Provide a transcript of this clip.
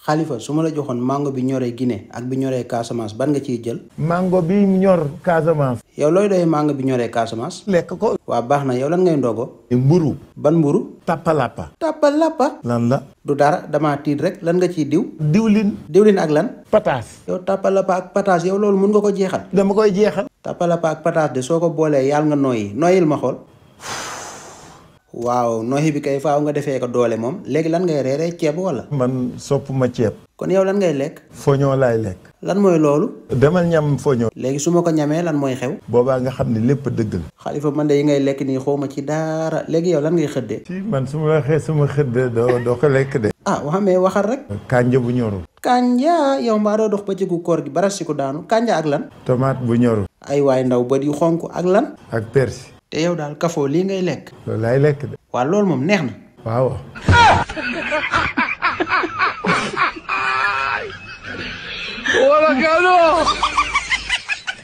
Khalifa su ma la joxoon mango bi ñoree Guinée ak bi ñoree Casamance ban nga ciy jël. mango bi ñor Casamance. yow looy doy mango bi ñoree Casamance. lekk ko. waa baax na yow lan ngay ndogo. mburu. ban mburu. tappalappa. tappalappa. lan la. du dara damaa tiit rek lan nga ciy diw. diwlin. diwlin ak lan. pataas. yow tappalappa ak pataas yow loolu mun nga ko jeexal. dama koy jeexal. tappalappa ak pataas de soo ko boolee yàlla nga nooyi nooyil ma xool. waaw nooyi bi kay faaw nga defee ko doole moom léegi lan ngay reeree ceeb wala. man sopp ma ceeb. kon yow lan ngay lekk. foñoo laay lekk. lan mooy loolu. demal ñam foñoo. léegi su ma ko ñamee lan mooy xew. boobaa nga xam ne lépp dëgg la. Khalifa man de yi ngay lekk nii xawma ci dara léegi yow lan ngay xëddee. ci man su ma waxee sama xëdd doo ko lekk de. ah waxamee waxal rek. kanja bu ñorul. kanja yow mbaa doo dox ba jëgu koor gi baras si ko daanu kanja ak lan. tomate bu ñorul. ay waay ndaw bët yu xonk ak lan. ak persil. te yow daal kafoo lii ngay lekk. loolu laay lekk de. waa loolu moom neex na. waaw.